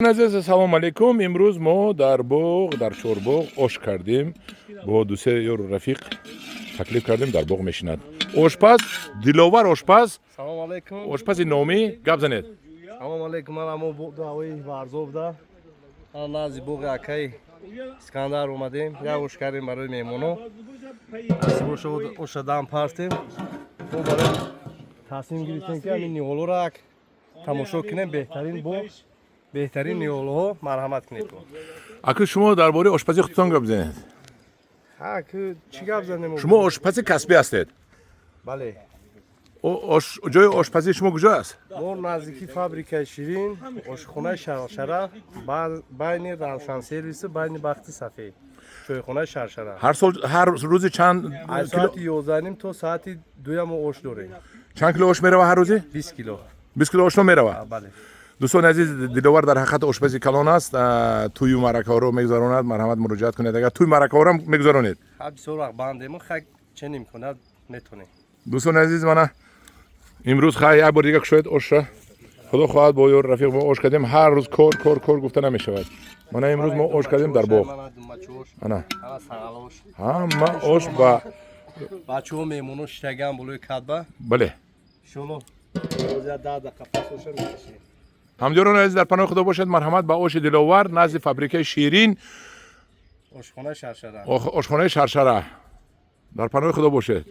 Азиз, ассалому алайкум. Имрӯз мо дар боғ, дар чорбоғ ош кардем. Бо дусе ёру рафиқ таклиф кардем, дар боғ мешинад ошпаз Диловар, ошпаз. Салом алейкум. Ошпази номӣ, гап занед. Салом алейкум. Ман ҳамо даъвои Варзоб да. Ман назди боғи акаи Искандар омадем. Як ош кардем барои меҳмоно. Насиб боша, оша дам партем. Мо барои тасмим гирифтем, ки ҳамин ниҳолҳоро як тамошо кунем. Беҳтарин боғ, беҳтарин ниҳолҳо, марҳамат кунед. Аку, шумо дар бораи ошпазии худтон гап занед. Ҳа, ки чӣ гап занем? Шумо ошпази касбӣ ҳастед. Бале. Ҷои ошпазии шумо куҷо аст? Мо наздики фабрикаи Ширин, ошхонаи Шаршара, байни Равшан сервису байни Бахти Сафед. Чойхонаи Шаршара. Ҳар сол, ҳар рӯзи чанд Аз кило? Соати 11:30 то соати 2 мо ош дорем. Чанд кило ош мерава ҳар рӯзе? 20 кило. 20 кило ошно мерава? Бале. Дӯстони азиз, Диловар дар ҳақиқат ошпази калон аст. Тӯю маъракаҳоро мегузаронад. Марҳамат, муроҷиат кунед. Агар тӯй маъракаҳоро мегузаронед? Ҳа, бисёр вақт бандему, хай, чен имконият метонем. Дӯстони азиз, мана имрӯз, хай, як бор дига кушоед ошра. Худо хоҳад, бо ёр рафиқ мо ош кардем. Ҳар рӯз кор, кор, кор гуфта намешавад. Мана имрӯз мо ош кардем дар боғ. Мана думбачош. Ана. Ана сағалош. Ҳама ош ба Бачаҳо, меҳмоно шиштаган болои кадба. Бале. Иншолло, боз як 10 дақиқа пас оша мекашем. Ҳамдиёрони азиз, дар паноҳи Худо бошед. Марҳамат ба оши Диловар, назди фабрикаи Ширин. Ошхонаи Шаршара. Ошхонаи Шаршара. Дар паноҳи Худо бошед.